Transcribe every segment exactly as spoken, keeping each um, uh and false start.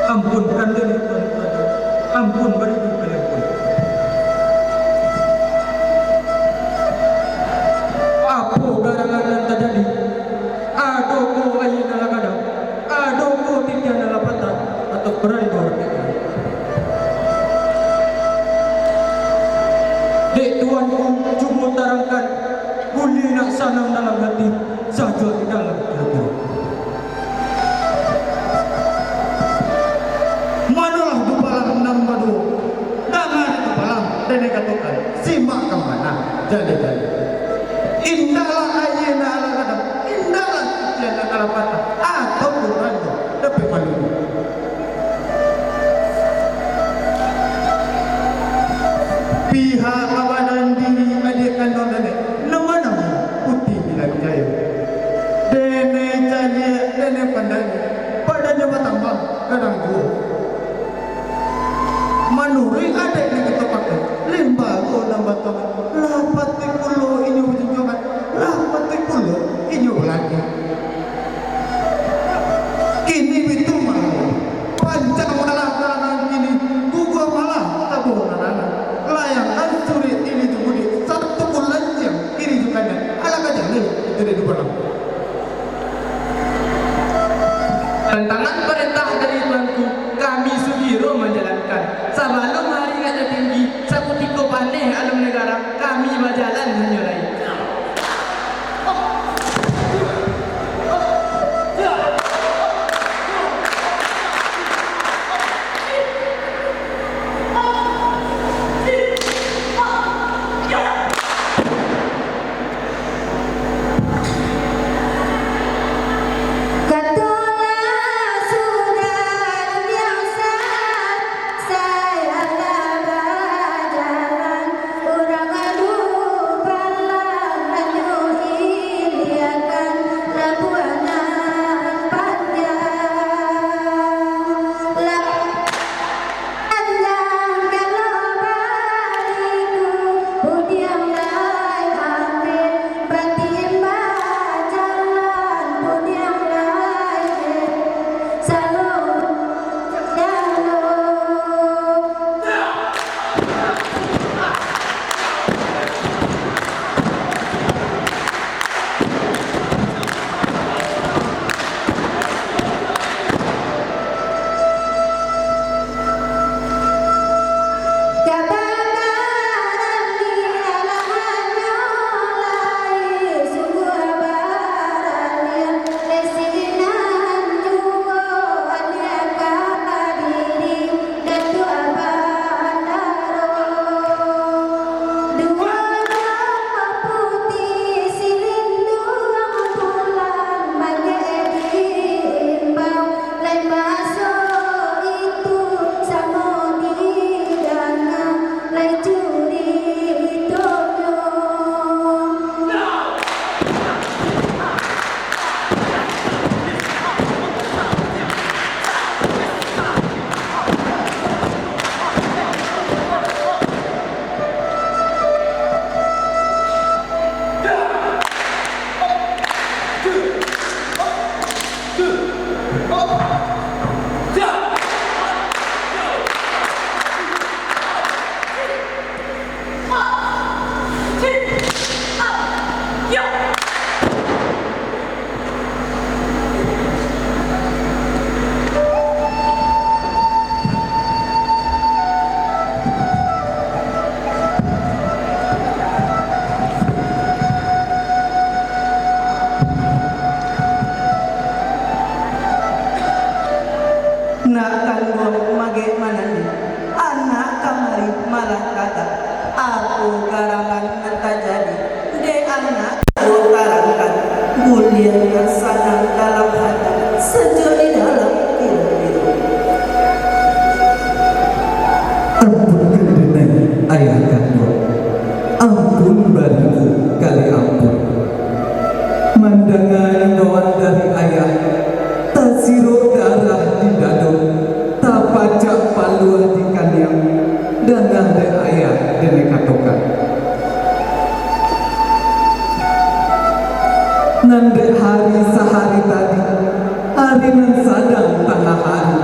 Ampunkan diri, Tuanku. Ampun, bari Tuanku ampun. Apo garangan nan tajadi? Ado ko aia nan lah gadang? Ado ko titian nan lah patah? Atau perai baru? Dek Tuanku, cubo tarangkan, buliah nak sanang dalam hati, sajuak di dalam hati. Manolah dupalang nan baduo, danga dupalang, den katokan, simak ka mano, jali-jali. Indaklah aia nan alah gadang, indaklah titian nan alah patah, atau pun rando dapek malu. Pihak ka badan diri adiak kanduang nenek, nan banamo Puti Bilang Jayo. Dek nenek caliak, dek nenek pandang, badan jo batambah, gadang juo. Manuruik adaik nan kito pakai, limbago nan batuangan, lah patuik pulo inyo bajunjuangan, lah patuik pulo inyo balaki. Kini bitu malah, pancang malah kalangan kini, guguah malah tabuah kalangan. Layangkan suruik iri jo bulik, satu pun lanciang iri jo kanan. Alah ka jaleh itu dek dupalang. Tantangan parentah dari Tuanku, kami sugiro manjalankan. Sabalun hari nan tinggi, sakutiko paneh alun nagara, kami bajalan hanyo lai. Katolah sudah biasa, saya lah bajalan. Urang adu balang, anyo iliakan labuah nan panjang. Lah panjang kalau bariku, budiang lai ambiak, batimbak jalan, budiang lai ambiak, salum jalur. Kabakaran di alahanyo lai sungguah baranian. Lesinan juo alia kadiri Datuak Bandaro. Duo nyo putih silinduang bulan, bangkek diimbau, lai maso itu samo didanga, lai curitonyo. Nak kanduang magek mananti, anak kamari malah kata, apo garangan nan tajadi, dek anak ko tarangkan, buliah nan sanang dalam hati, sajuak di dalam kiro-kiro. Ampunkan denai, ayah kanduang, ampun baribu kali ampun. Mandanga imbauan dari ayah, tasirok darah di dado, tapacak paluah di kaniang, danga dek ayah den katokan. Nan dek hari sahari tadi, hari nan sadang tangah hari,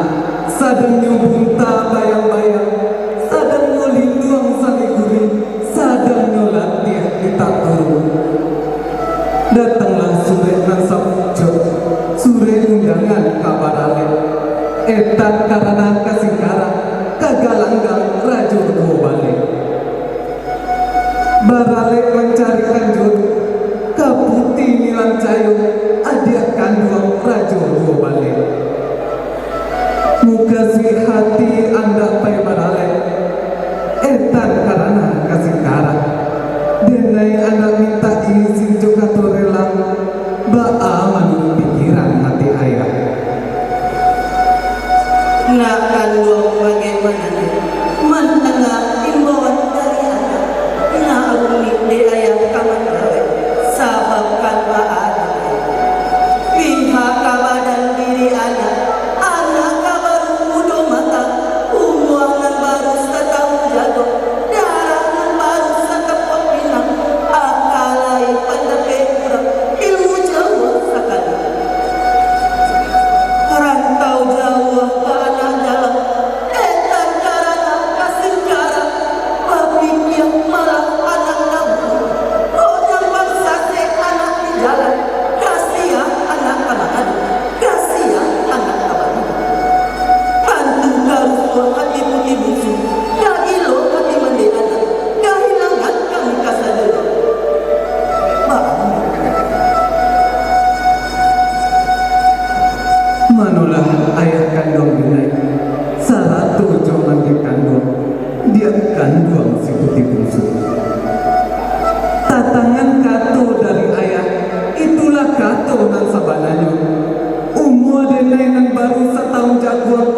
Sadangnyo bunta bayang-bayang, sadangnyo linduang saliguri, sadangnyo latiah di taturu. Datanglah surek nan sapucuak, surek undangan ka baralek. Etan karana ka Singkarak, ka galanggang rajo duo baleh. Baralek mancarikan jodoh, ka Puti Nilam Cayo, adiak kanduang rajo duo baleh. Mukasuik hati andak pai baralek, etan karana ka Singkarak. Denai andak mintak izin jo kato rela, baa manuruik pikiran hati ayah. Nak kanduang bagaimana ni? Mandanga imbauan dari anak, nak rumik dek ayah ka manjawek, sabab kan baa. Pihak ka badan diri anak, anak ka baru mudo mata, umua nan baru satahun jago, darah nan baru satapok pinang, aka lai pandapek urang, ilmu jauah sakali. Rantau jauah ka anak jalan, etan karana ka Singkarak, bapikia malah anak nabuah. Kok nyampang sasek anak di jalan, kasiah anak ka mangadu, kasiah anak ka mangadu. Tantu ka rusuah hati Puti Bungsu, ka gilo hati mandeh anak, kahilangan kami kasadonyo. Baa Manolah ayah kanduang Denai, sarato jo mandeh kanduang, diak kanduang si Puti Bungsu. Tatangan kato dari ayah, itulah kato nan sabananyo. Umua Denai nan baru satahun jaguang,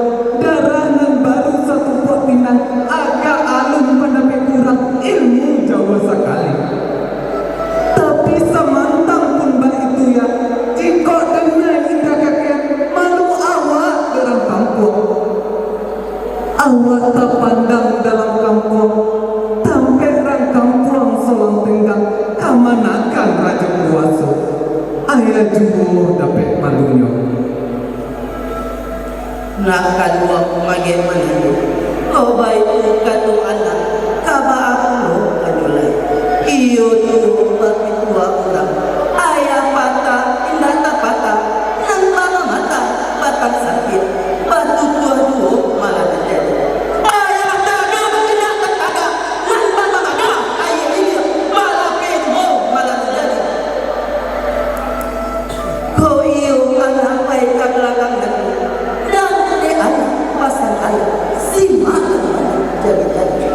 darah nan baru satupuak pinang, aka alun pandapek urang, ilmu jauah sakali. Tapi samantang pun baitu, ya, jikok Denai indak kakean, malu awak dek urang kampuang. Awak tapandang dalam kampuang, tampek urang kampuang Solang Tenggang kamanakan rajo kuwaso. Ayah juo dapek malunyo. Nak kanduang bagaimana tu? Kok baitu kato anak, ka baa pulo kanyo lai? Iyo tu bapituah urang, ayah patah indak tapatah, nan bamamata batang sapiak, batutuah duo malah nan jadi. Ayah tagah indak tatagah, nan bamamagah aia ilia, balapeh duo malah nan jadi. Kok iyo anak pai ka balakang nan, nan dek anak pasan ayah, simak nan jadi-jadi.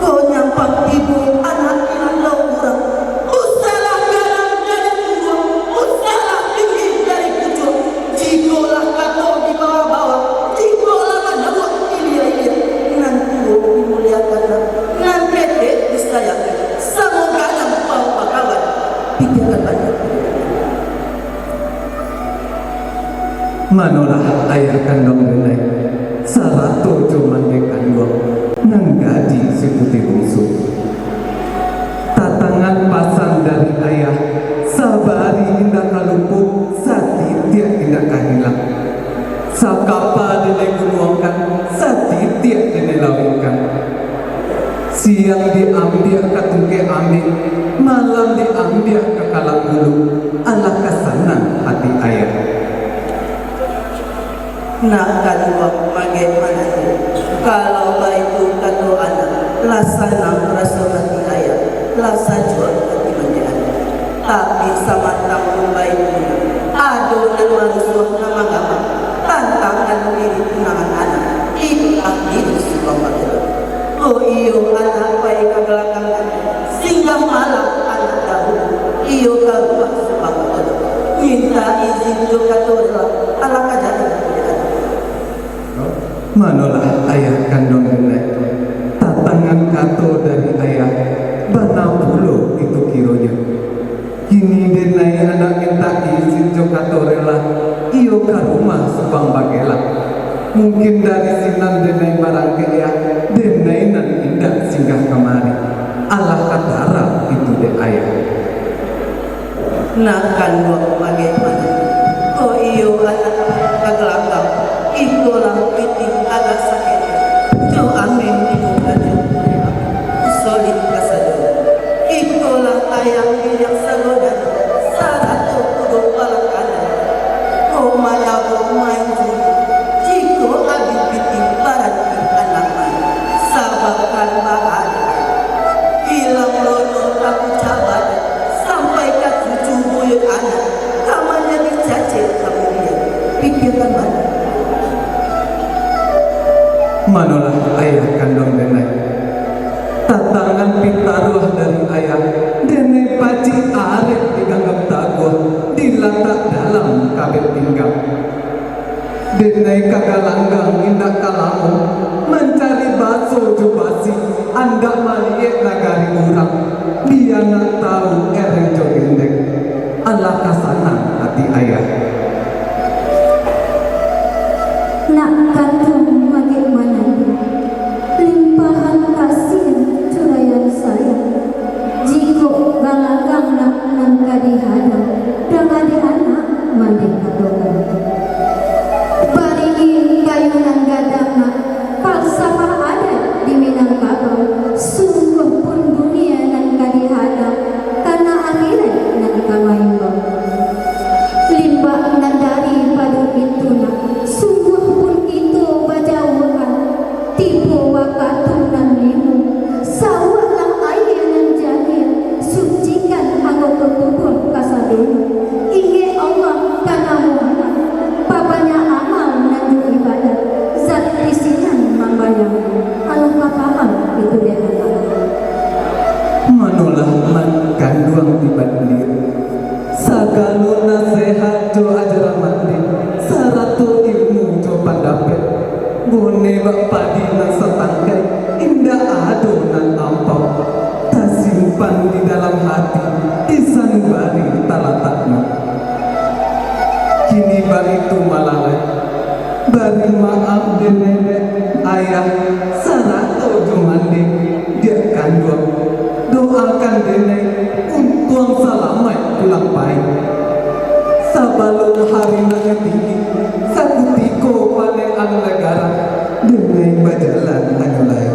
Kok nyampang tibo anak di rantau urang, usahlah gadang jadi tungguang, usahlah tinggi jadi pucuak. Jikoklah kato di bawah-bawah, jikoklah manyabuik ilia-ilia, nan tuo dimuliakanlah, nan ketek disayangi, samo gadang bakawan. Pikiakan bana. Manolah ayah kanduang Denai, sarato jo mandeh kanduang, nan gadih si Puti Bungsu. Tatangan pasan dari ayah, sabari indak ka lupo, satitiak indak ka hilang. Sakapa Denai gunuangkan, satitiak Denai lawikkan. Siang diambiak ka tungkek ambek, malam diambiak ka kalang bulu, alangkah sanang hati ayah. Nak kanduang bagaimana tu? Kalau baitu kato anak, lah sanang raso hati ayah, lah sajuak hati mandeh anak. Tapi samantang pun baitu, ado nan marusuah nan manggamang, tantang nan diri tunangan anak, itulah diri si Bang Bagelo. Oh iyo, anak pai ka balakang anak, singgah malam anak dahulu, iyo ka rumah si Bang Bagelo, minta izin jo kato rela, alah ka jadi. Manolah ayah kanduang Denai, tatangan kato dari ayah, bana pulo itu kironyo. Kini Denai andak mintak izin jo kato rela, iyo ka rumah si Bang Bagelo. Mungkin dari sinan Denai barangkek, ya, Denai nan indak singgah kamari. Alah ka tarang itu dek ayah. Nak kanduang bagaimana? Kok iyo anak ka galanggang, Ikolah pitih anak sakik, jo ameh di muka jo, solid kasadonyo. Ikolah ayah biliak sagodan, sarato kudo palak anak. Ko manabok main judi, jiko abih pitih barati anak main. Sabakan ba-anak, ilang lono takucah badan, sampai ka cucu buyuak anak, ka manjadi cacek kamudian. Pikiakan baik. Manolah ayah kanduang denai. Tatangan pitaruah dari ayah, denai pacik arek diganggam taguah, dilatak dalam kabek pinggang. Denai ka galanggang indak ka lamo, mancari baso jo basi, andak maliek nagari urang, bia nak tahu ereng jo gendek. Alah ka sanang ati ayah. Nak kanduang magek manandu, limpahan kasih curaian sayang. Jikok galanggang nak nan ka dihadang, danga di anak mandeh katokan. Baringin kayu nan gadang nak, falsafah adaik di Minangkabau, sungguah pun dunia nan ka dihadang, kana akhirat nan ka maimbau. Limbak nan daripado itu nak, sungguah pun kito bajauahan. Tibo wakatu nan limo, sawaklah aia nan janiah, sucikan anggoto tubuah kasadonyo. Ingek Allah kana Muhammad, pabanyak amal nan jo ibadat, zat di sinan mambayangkan. Alah ka paham itu dek anak. Manolah mat kanduang tibat liu. Sagalo nasehat jo ajaran mande, sarato ilmu jo pandapek. Boneh bak padi nan satangkai, indak ado nan ampau. Tasimpan di dalam hati, di sanubari talataknyo. Kini baitu malalai, bari maaf dek nenek, ayah, sarato jo mande, diak kanduang. Doakan denai untuang salamaik pulang pai. Sabalun hari nan tinggi, sakutiko paneh an lai garang, denai bajalan hanyo lai.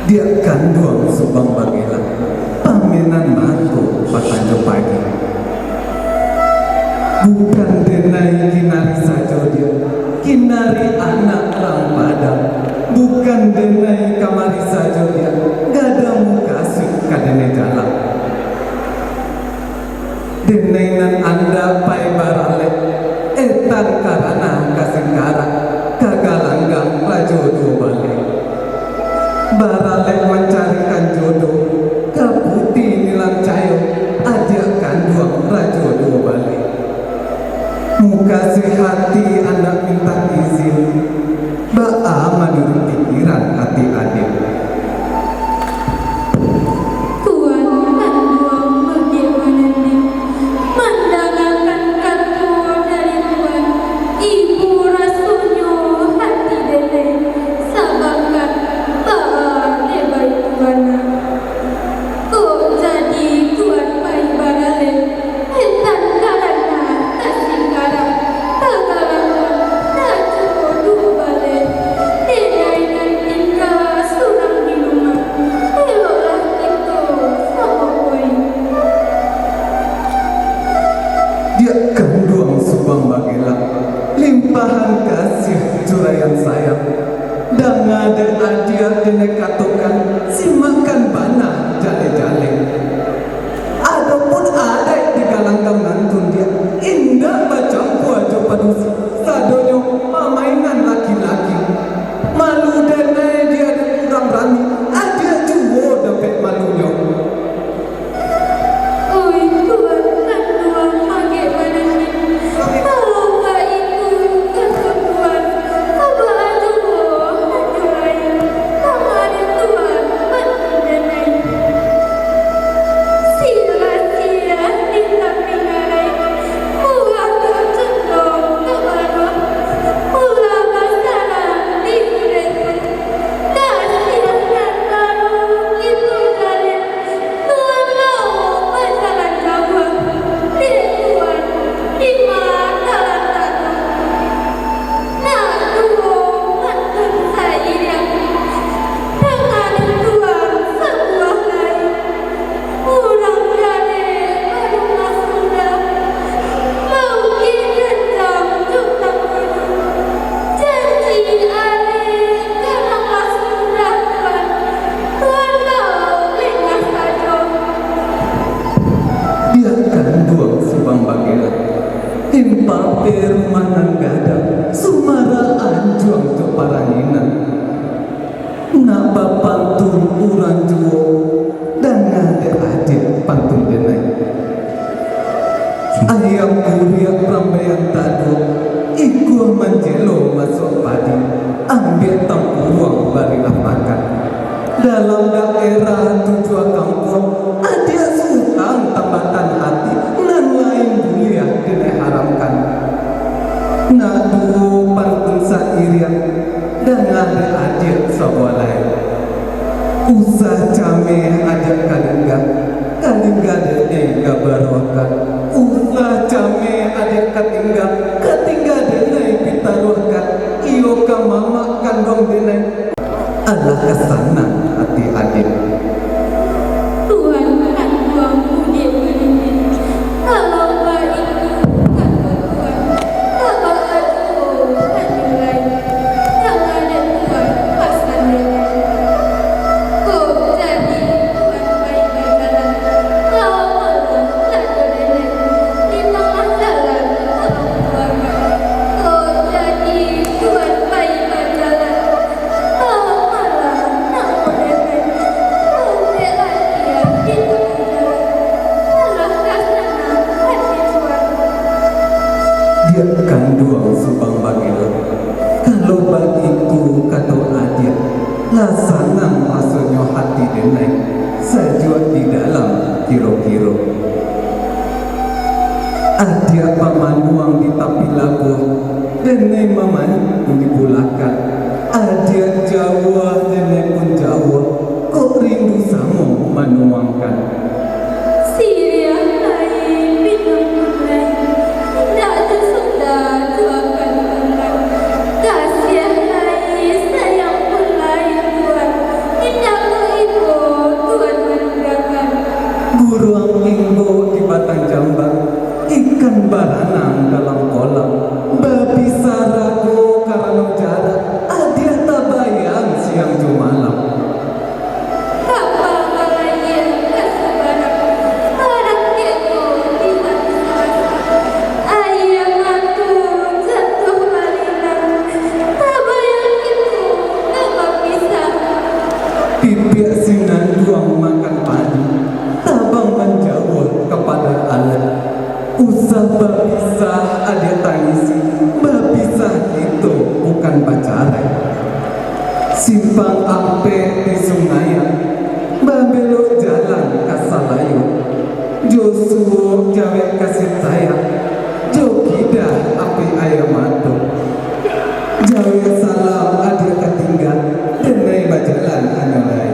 Diak kanduang Subang Bagelak, pamenan mato patanjo pagi. Bukan denai kinari sajo diak, kinari anak rang Padang. Bukan denai kamari sajo diak, gadang mukasuik ka denai jalang. Denai nan andak pai baralek, etan karana ka singkarak, ka galanggang rajo duo baleh. Baralek mancarikan jodoh, ka Puti Nilam Cayo, adiak kanduang rajo duo baleh. Mukasuik hati andak mintak izin, baa manuruik pikiran hati adiak. Tuan kanduang Magiak Manandi, mandangakan kato dari Tuan, ibo rasonyo hati denai, sabangkan baa dek baitu bana. Kok jadi Tuan pai baralek, etan karana ka singkarak, ka galanggang rajo duo baleh. Denai nan tingga surang di rumah, eloklah kito samo koi. Diak kanduang Subang Bagelak, limpahan kasiah curaian sayang. Danga dek adiak denai katokan, simakkan bana jaleh-jaleh. Adopun adaik di galanggang nantun diak, indak bacampua jo padusi, sadonyo pamainan laki-laki. Malu denai di adaik urang rami, adiak juo dapek malunyo. Oi Tuan kanduang Magiak Manandi, kalau baitu kato Tuan, ka baa juo hanyo lai, danga dek Tuan pantun denai. Sirasiah di tapi ngarai, murah tu condong ka baruah, murah basarang di urek tu. Kasiah nan baru kito jaleh, Tuan lo bajalan jauah, dek Tuan, dima talatak tu? Nak duo pantun sairiang, danga dek Tuan sabuah lai. Urang jaleh barumah surang, baukik janjang jo tangguanyo. Janji areh gadang lah sudah, Tuan. Tuan baok lengah sajo. Diak kanduang Subang Bagelak, timpapeh rumah nan gadang, sumarak anjuang jo paranginan. Nak bapantun urang juo, danga dek adiak pantun denai. Ayam uriak rambaian taduak, ikua manjelo masuak padi, ambiak tampuruang barilah pakan. Dalam daerah tujuah kampuang, adiak Sutan tambatan ati, nan lain buliah denai haramkan. Nak duo pantun sairiang, danga dek adiak sabuah lai. Usah cameh adiak Kalingga, Kalingga denai ka baruahkan. Usah cameh adiak Katingga, Katingga denai pitaruahkan. Iyo ka mamak kanduang denai. Alah ka sanang ati adiak. Tuan kanduang Magiak Manandi, kalau baitu kato Tuan, ka baa juo hanyo lai, danga dek Tuan pasan denai. Kok jadi Tuan pai bajalan, lawok malah lah jo denai, di tangah jalan urang tuo. Kok jadi Tuan pai bajalan, Diak kanduang Subang Bagelak, kalau baitu kato adiak, lah sanang rasonyo hati denai, sajuak di dalam kiro-kiro. Adiak bamanuang di tapi labuah, denai mamanyun di bulakang. Adiak jauah, denai pun jauah, kok rindu samo manuangkan. Siriah lai, pinang pun lai, indak jo sudah tu akan dimakan. Kasiah lai, sayang pun lai, Tuan, indak Baranang dalam kolam, bapisah rago karano jarak, adiak tabayang siang jo malam. Tapa balayia ka sabarang, barang tibo di hari Salasa. Aia mato jatuah balinang, tabayang kito ka bapisah. Pipiak sinanduang makan padi, tabang manjauah ka padang alam. Usah bapisah, adiak tangisi, bapisah kito bukan bacarai. Simpang Ampek di Sungai, babelok jalan ka Salayo, jo suok jawek ka Sintayang, jo kidah api aia mato. Jawek salam adiak ka tingga, denai bajalan hanyo lai.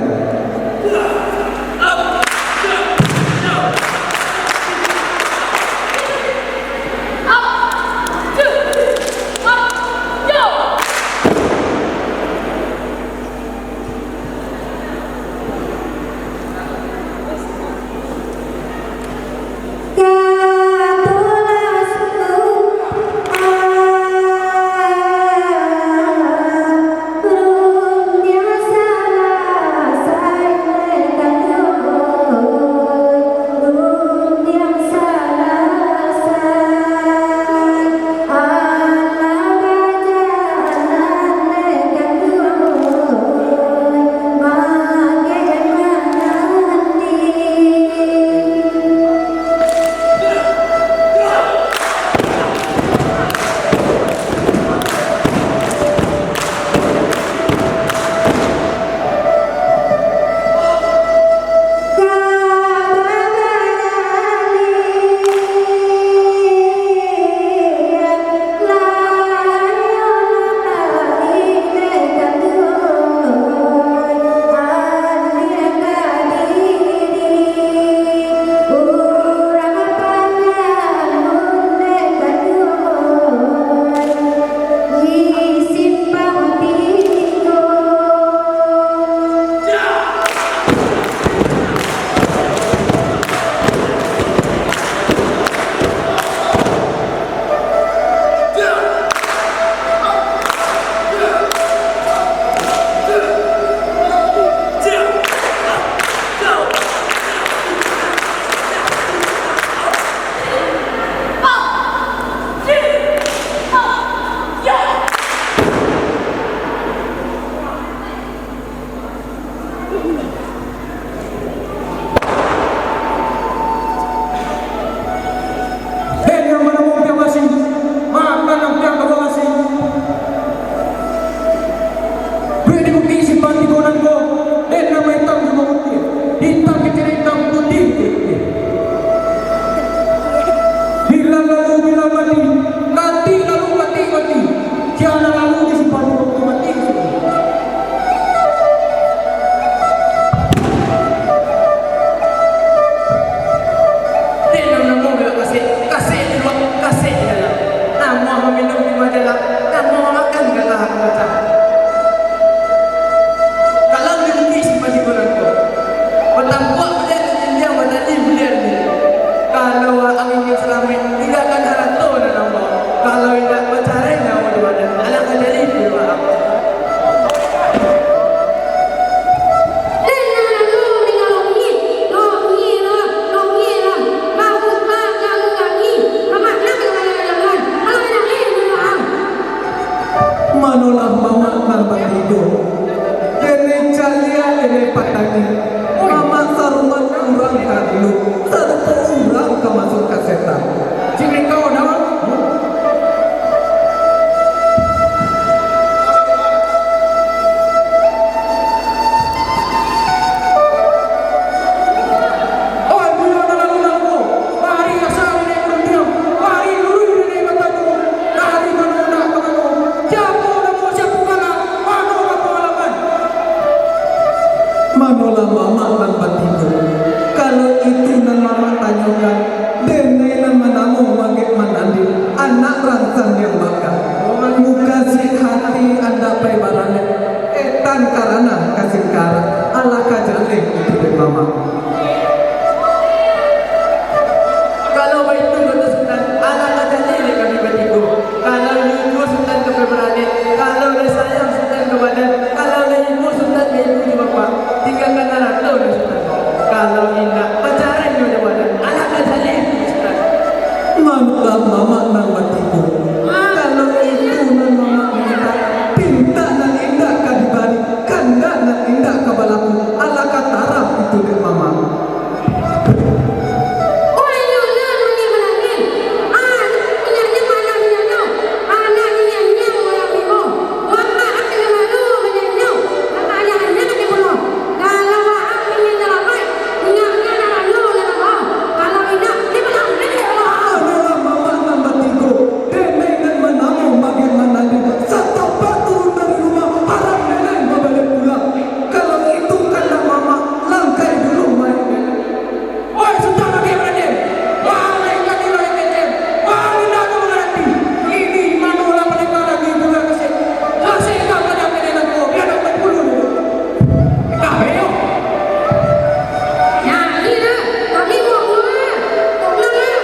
Den nan manamo Piang Basi, makan nan Piang Kabuang Asi. Buliah dibukti simpang tigo nan ko, den nan maitam jo mamutiah, hitam kecil hitam, putiah kecil putiah. Bilang lalu bilang mati, katik lalu katik mati. Sia nan lalu di simpang tigo ko mati. Dek nan namo belok kasek, kasek di lua, kasek di dalam. Namo maminum di majalah, namo mamakan di gatah-gatah. Kalau di bukik simpang tigo nan ko, batampuak buliah di jinjiang, batali buliah di. Kalau angin salamaik, tinggakan harato nan ambo. Kalau indak bacarai nyawa di badan, alah ka jadi piluak. Manolah mamak nan batigo, denai caliak denai patangi, mamak saruman urang ka rindu, sarupo urang ka masuak ka setan. Cik Rika, dah. Oi, bulan nan lalu-lalu, bahari asa niniak urang diam, bahari luruih niniak batanyo, dari mano nak ka mano, siapo namo, siapo kala, mano ka pangalaman. Manolah mamak nan batigo, kalau itu nan mamak tanyokan, denai nan manamo Magek Manandi, anak rang Sandiang Bakar. Mukasuik hati andak pai baralek, etan ka ranah ka singkarak, alah ka jaleh itu dek mamak. Kalau baitu, Datuak Sutan, alah Indak ka balaku, alah ka tarah itu dek mamak. Wah, inyo nan manangih-manangih. Ah, minyaknyo, ma nan minyaknyo? Ah, nan minyaknyo urang limo. Mamak akan malu minyaknyo. Mamak nyo hanyar ka timulo. Kalau waang ingin salamat, minyaknyo nan anu nan abah. Kalau indak, dipalang dek Allah. Adalah mamak nan batigo, denai nan manamo Magen Manali. Satapak turun dari rumah, harang denai babaliak pulang. Kalau itu kandak mamak, langkai dulu main. Oi, Sutan Raden, Raden! Wahai Raden, Raden! Wahai Raden, Raden! Ini manolah pendekar di bulan Resik. Kasih kau pada Raden aku, biar dapat bulu. Kita beo. Nah, ini dah. Kami mau pulang. Mau pulang, ah.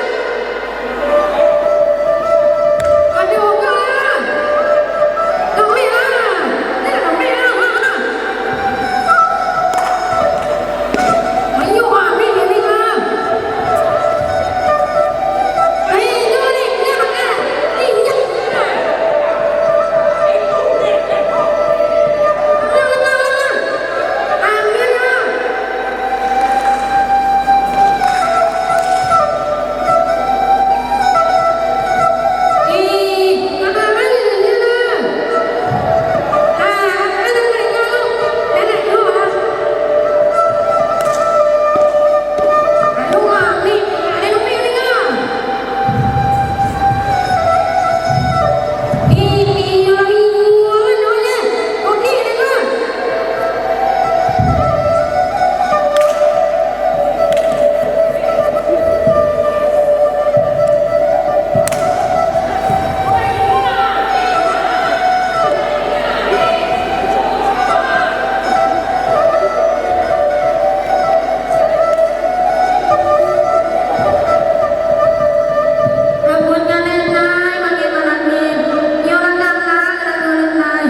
Rambutnyo lenai, makin malamin. Iyo lah galak, galak lenai.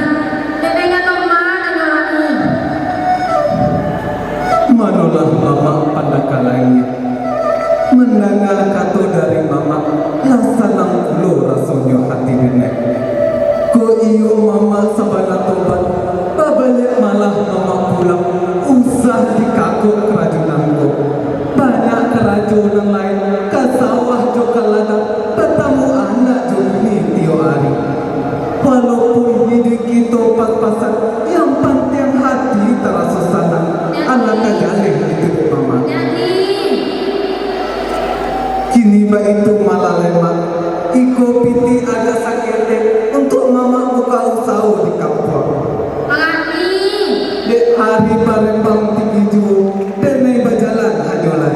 Dek dengar tombak, dengar lagi. Manolah mamak pandaka langik. Mandanga kato dari mamak, lah sanang pulo rasonyo hati denai. Kok iyo mamak sabana tobat, babaliak malah mamak pulang, usah dikakok karajo nan ko. Banyak karajo nan lain, ka sawah jo ka ladang, batamu anak jo bini tiok ari. Walaupun hiduik kito pas-pasan, yang pantiang hati taraso sanang, anak ka jaleh itu dek mamak. Kini baitu malah lai, Mak. Iko pitih agak saketek untuak mamak buka usaho di kampuang. Mangarati. Dek ari parembang tinggi juo, denai bajalan hanyo lai.